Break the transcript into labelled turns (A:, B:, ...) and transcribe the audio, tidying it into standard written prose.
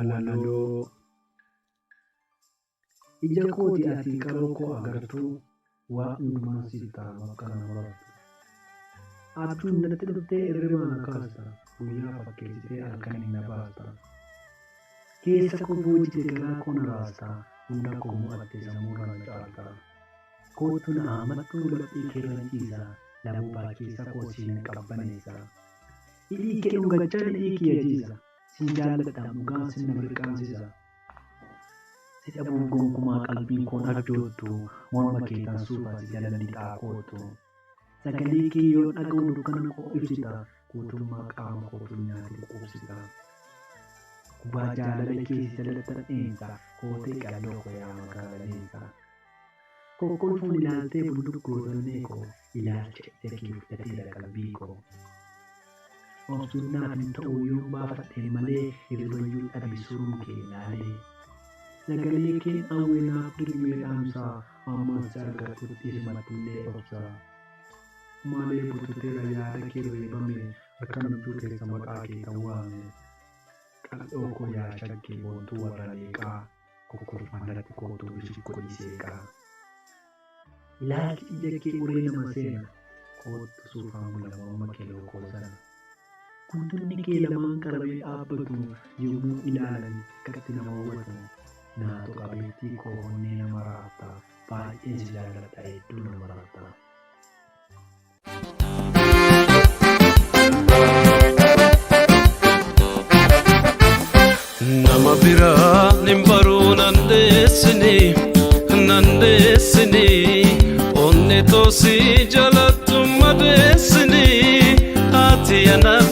A: Walaloo. Ija kooti ati qaroo koo agartuu, waa hundumaan siif ta'a bakka na marartu. Abjuun natti dhuftee irribaa na kaasta, guyyaa fakkeessitee halkaniin na baasta. Keessa koo boojite garaa koo na raasta, hunda koo mo'atte sammuurra na caalta. Koottu na haammadhu laphee keerran ciisa, laboobaa keessa koo siin qabbaneessa. Hidhii kee dhungachaan hidhii kiyya jiisa, sin jaalladhaam dhugaan sin na mirqaansisa. Si dhabuuf gonkumaa qalbiin koon abjoottu, morma keetan suufa si jala lixaa koottu. Sagalee kee yoon dhaga'u dukkana koo ibsita, guutummaa qaama kootu nyaatee quubsita. Gubaa jaalala kee si jalattan dheensa, kootee qalloo koo yaa magaala leensa. Kokkolfuun ilaaltee bulluq gootonnee koo, ilaalcha ija kee fudhateera qalbii koo. Obsuun naaf hin ta'u yoon baafadhe malee, hirribayyuu dhabe suuruma kee ilaalee. Sagalee keen hawwee naaf dirmee dhaamsa, amman si argadhutti isumattillee obsa. Malee bututeera yaada kee reebame, halkan abjuu keessa maqaa kee tan waame. Qal'oo koo yaa shaggee boontuu warra leeqaa, kokkolfaan natti kootuu bishit godhii seeqaa. Ilaalchi ija kee uree nama seena, koottu suufaan bula morma kee lookoo sana. Guntunni kee lamaan qaramee dhaabbatu, yommuu ilaalan akkatti nama hawwatu. Naatoo qabeettii koo onnee nama raafta, baay'een si jaalladha hedduu na mararta.
B: Nama biraa nin baruu nan dheessini nan dheessini onni toosii jalattu madeessini ati anaaf.